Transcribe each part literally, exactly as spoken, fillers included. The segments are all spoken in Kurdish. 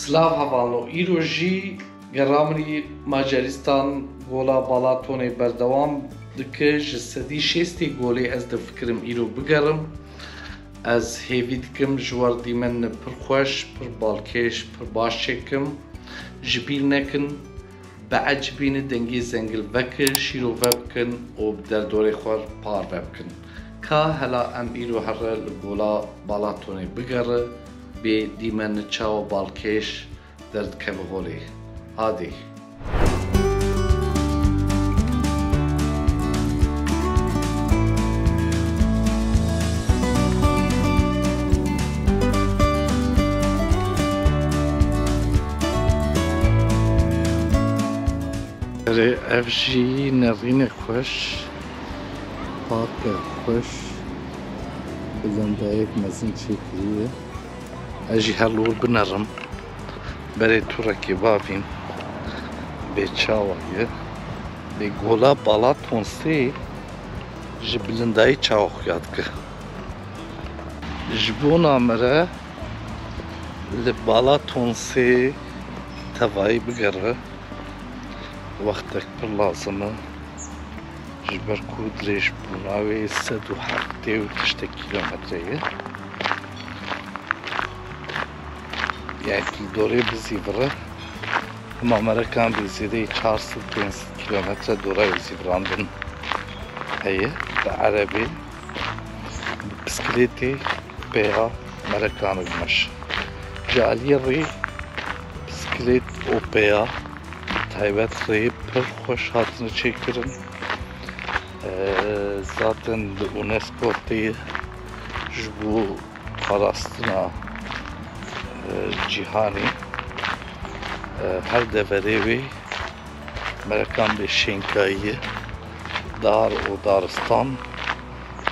Silav hevalno, îro jî gera min î Macaristan gola Balatonê berdewam dike. Ji sedî şêstê golê ez difikirim îro bigerim. Ez hêvî dikim ji we re dîmenine pir xweş, pir balkêş, pir baş çêkim. Ji bîr nekin, biecibîne, dengê zengil veke, şîrove bikin û bi derdorê xwe re parve bikin. Ka hela em îro here li gola Balatonê bigere, bê dîmenine çawa balkêş derdikeve holê. Hadê. Erê, ev jî nerîne xweş, parke xweş, bilindayek mezin çêkiriye. Ez jî her li wir binerim. Berê tûrekê bavîn bê çawa ye. Lê gola Balatonsê ji bilindayî çawa xuya dike. Ji bona me re li Balatonsê tevayî bigere wextek pir lazim e. Ji ber ku dirêjbûna wê sed û heftê û tiştek kîlometre ye. Yani dorê bizîvire, hema merekan bê zêdeyî çar sed pênc sed kîlometre dorayê zîvirandin heye. Bi erebê, bi bisikletê pêya merekan û meş. Ji aliyê rê bisiklet û pêya taybet rê pir xweş hatine çêkirin. Ee, zaten li UNESCO tê ji bo parastina, e, cîhanê, e, her deverê wê merekan bê şênkayiyê, dar û daristan,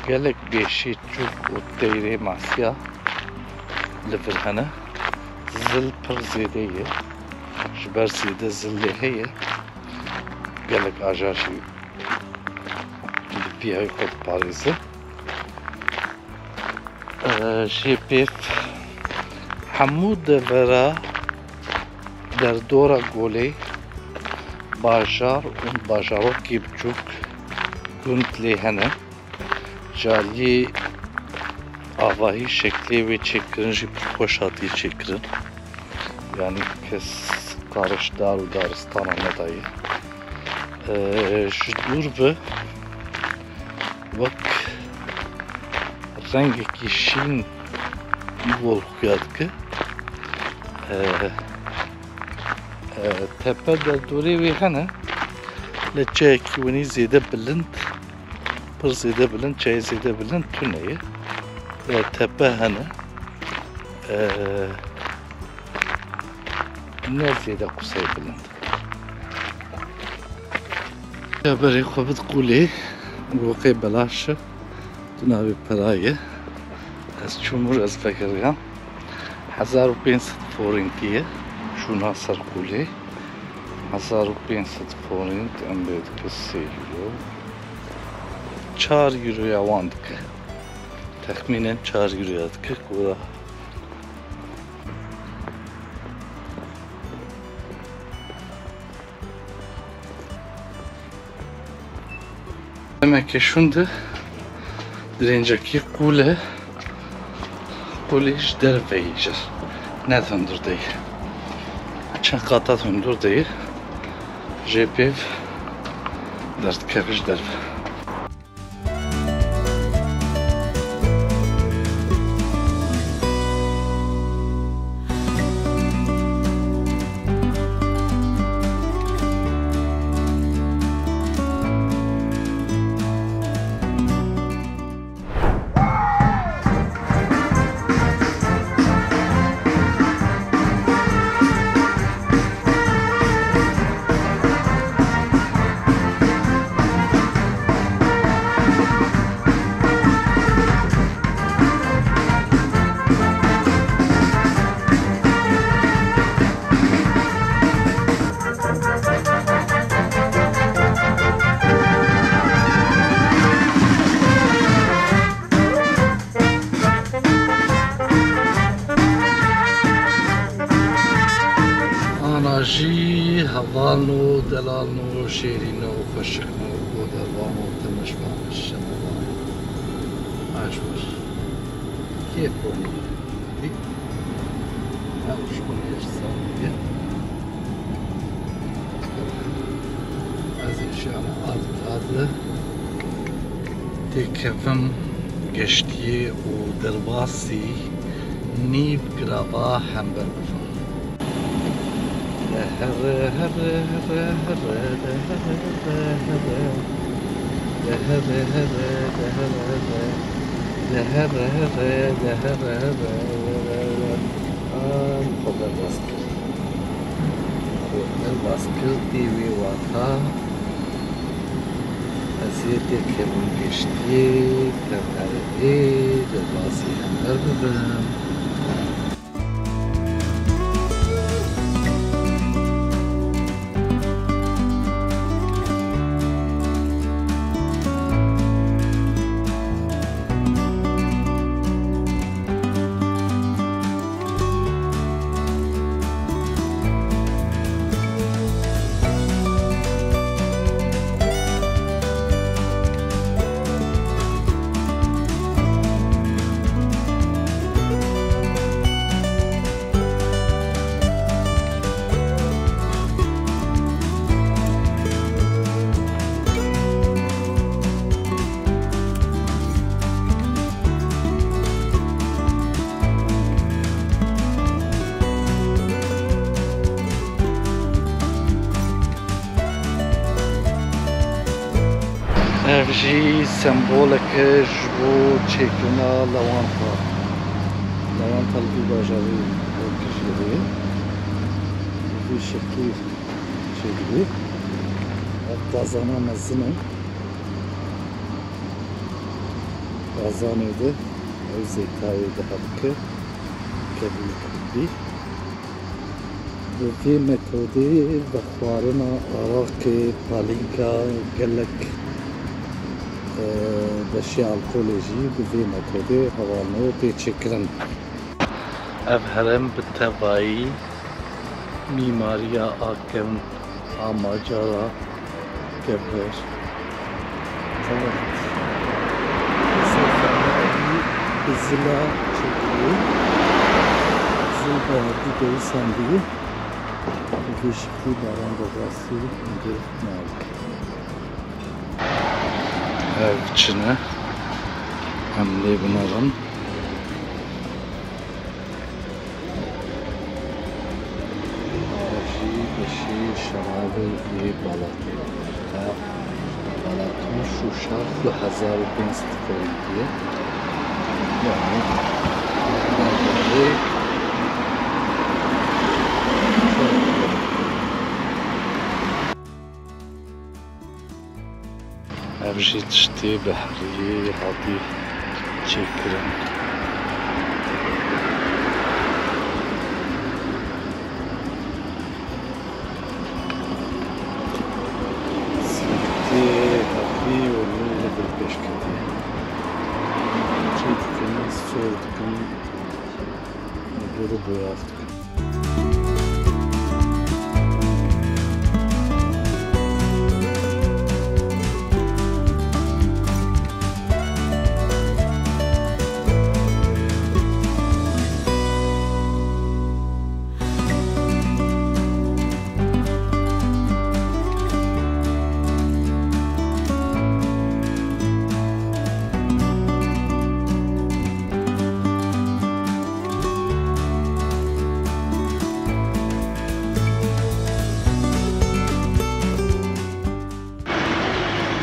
gelek bêşê çûk û teyrê masiya li vir hene. Zil pir zêde ye. Ji ber zêde zil lê heye. Gelek aja jî bi piyayê xwe diparêze. Ee, jê pêv hemû devera derdora golê bajar û bajarokê biçûk gund lê hene. Ji aliyê avahî şeklê wê çêkirin jî pir xweş hatiye çêkirin. Yani kes karê ji dar û daristana nedaye. Ee, ji dûr ve wek rengekî şîn gol xuya dike. Ee, e, tepe derdorê wê hene, lê çiyekî winî zêde bilind, pir zêde bilind, çiyê zêde bilind tune ye. E, tepe hene, e, ne zêde qusey bilind. Ya berê xwe bid qûlê, goqê belaş e, tu navê pera ye. Ez çûm wir ez vekiriyam. Hezar û pênc sed forintî ye, çûna ser qûlê. Hezar û pênc sed forint, em bê dike sê euro. Çar euroya wan dike. Texmînen çar euroya dike, ku da. Demeke şûnde dirêncekî qûl e. Qûlê ji derve yê jî ne hundir de ye. Çend qata hundir de ye. Jê pêv derdikeve ji derve. Zelal no, şêrîn no, xweşik no, godervan no, temiş baş, şemevan. Aşmir. Kêf bû. Dî. Em ji xwe nêşsan diye. Ez inşallah az bi az têkevim geştiyê û derbasî nîv girava hember bibim. De here, here, here, here, de here, here, here. De here, here, de here, here. De here, here, de here, here. An xwe derbas kir. Xwe derbas kir, dê wê wata ez ê têkevim geştiyê, tev here ê, derbasî hember bibim. Ev jî sembolek e ji bo çêkirina lewanta. Lewanta li vî bajarî Ewkijî heye. Bi vî şeklî çêdibê. Ev dazana mezin e. Dazanê de ew zêtayê diherike, kevin kurdî. Bi vê metodê vexwarina araqê, palînka gelek, e, beşê alkolê jî bi vê metodê hevalno tê çêkirin. Ev herêm bi tevayî mîmariya a kevn a macara kevber. Tabt. Bi zila çekirî. Zil bi herdî dewisandî. Bi vê şeklî baran de rastî giriftina. Ev çi ne? Em lê binerin. Ev jî beşê şerabê yê Balatê. Ev Balaton Şuşa du hezar û pênc sed forintî ye. Yani, Ev jî tiştê bi heriyê hatî çêkirin. Sîvitê hatî û nû li vir pêş ketiye. Çê dikin, sor dikin, li vir boyax dikin.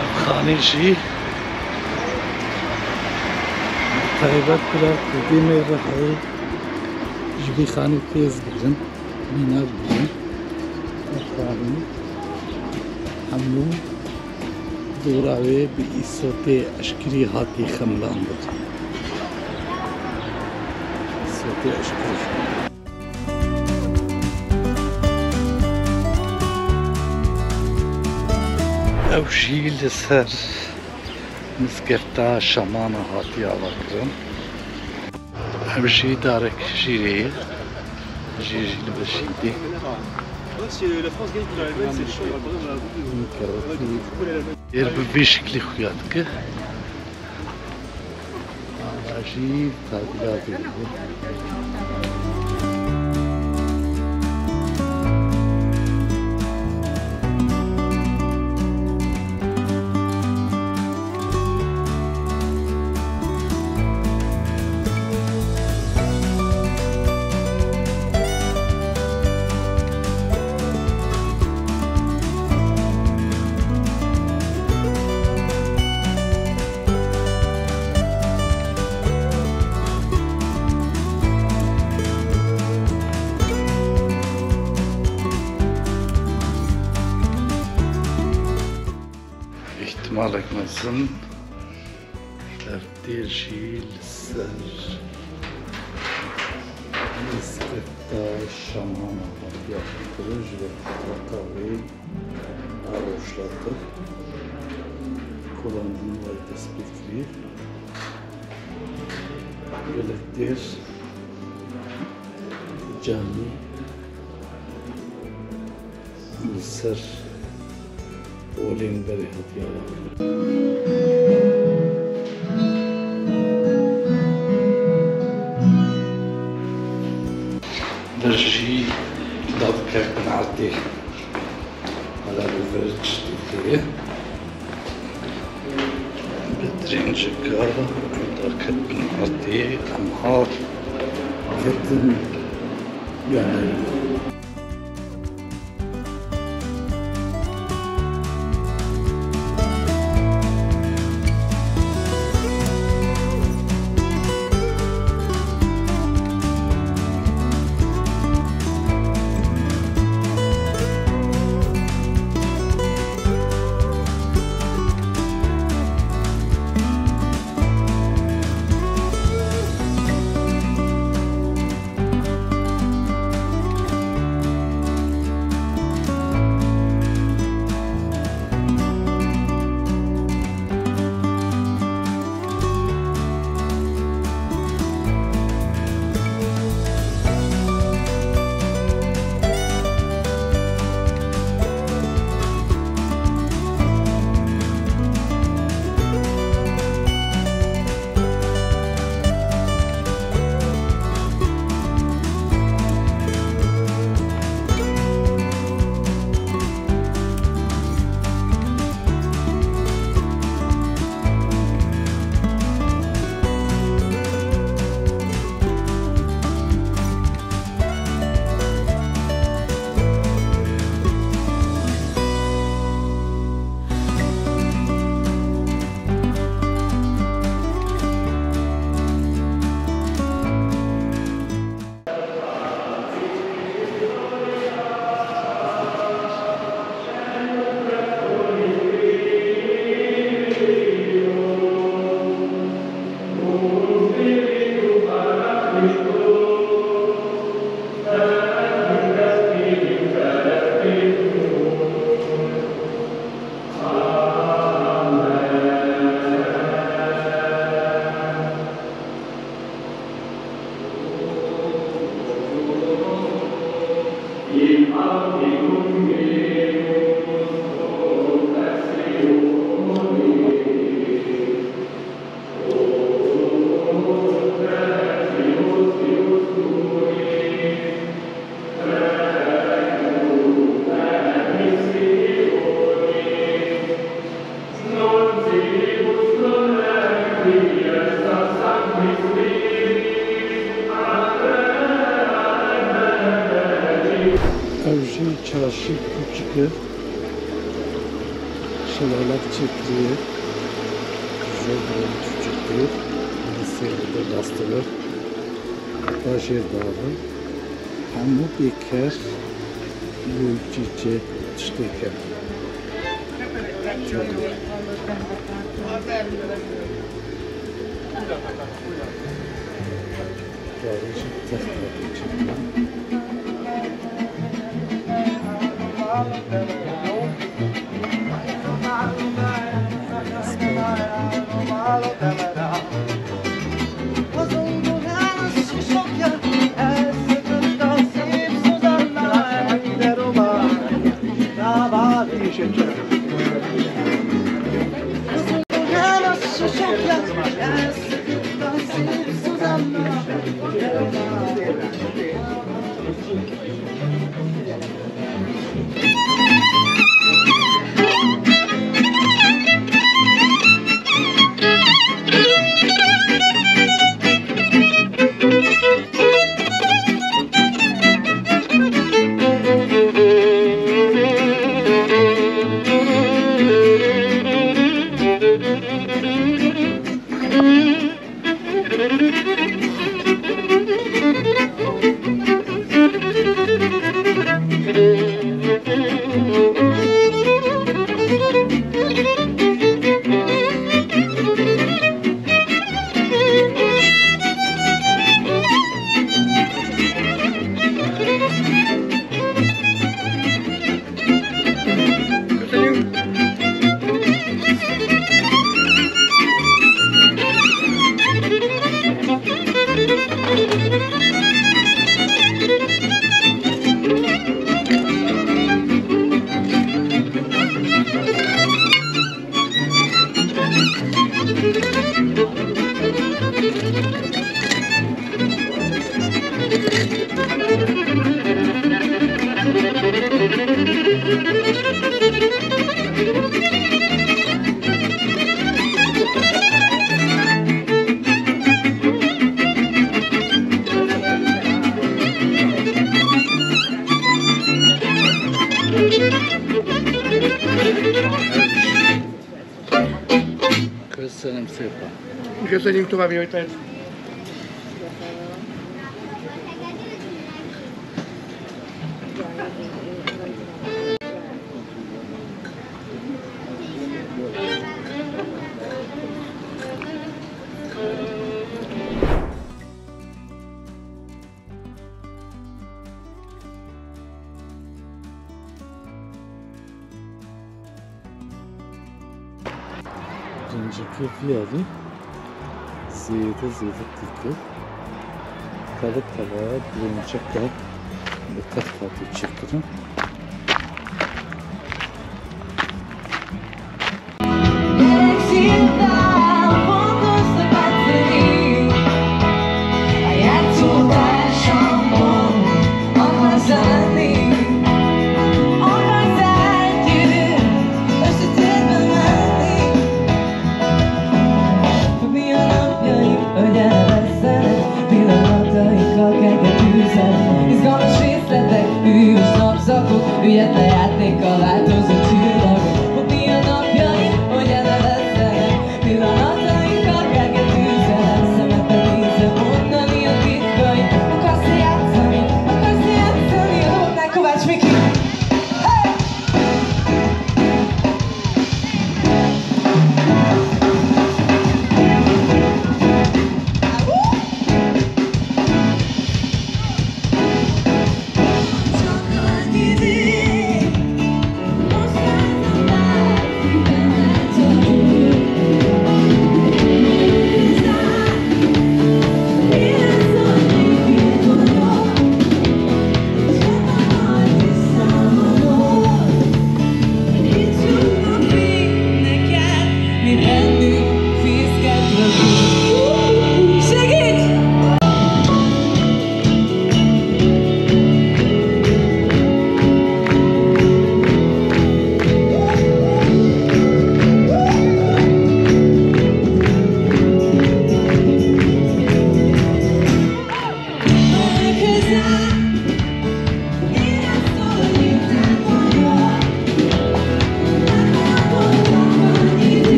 Ev xanî jî taybet bira ku dê me re hewil ji vî xanî fêz bigrin, mîna bigrin. Ev xanî hemû dora wê bi îsotê eşkirî hatî xemilandin. Îsotê eşkirî. Ew jî li ser mizgefta Şamana hatiye avakirin. Ev jî darek jîrê ye. Jîr jî li vir şîdê. Si la France gagne contre l'Allemagne, c'est chaud, il y aura quand même un bout de. Êr bi vê şeklî xuya dike. Hala jî tadilatê dike. Îhtimalek mezin tevdêr jî li ser mizgefta Şamana hatiye xekirin ji ber turaqa wê a rojhilatir. Kolandîn wayî destpêkirî. Gelek dêr camî li ser olên berê hatiye alavirin. Vir jî dadikek bin erdê. Hala li vir tiştê heye. Bi dirêncika derket bin erdê, em hat ketin, yani. Ev jî çarşî biçûk e. Şelalek çêkiriye. Ji bo çûçikê li sêr dide bastire. Heta jêr diavin. Hemû bêker û çîçek tiştê kevin. Carê jî texta pê çêkirin. Köszönöm szépen. Köszönjük, további jó étvágyat. Zincirkê fiyadî zêde zêde dîtir. Tele tele girinçeke bi text hatî çêkirin.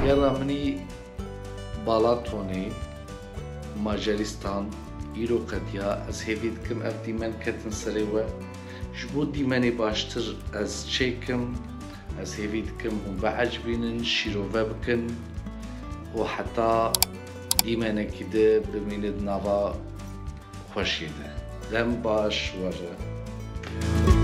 Gera minî Balatonê, Macaristan, îro qediya. Ez hêvî dikim ev dîmen ketin serê we. Ji bo dîmenê baştir ez çêkim, Ez hêvî dikim hûn biecibînin, şîrove bikin û heta dîmenekî di bimînit nava xweşiyê de. Dem baş were.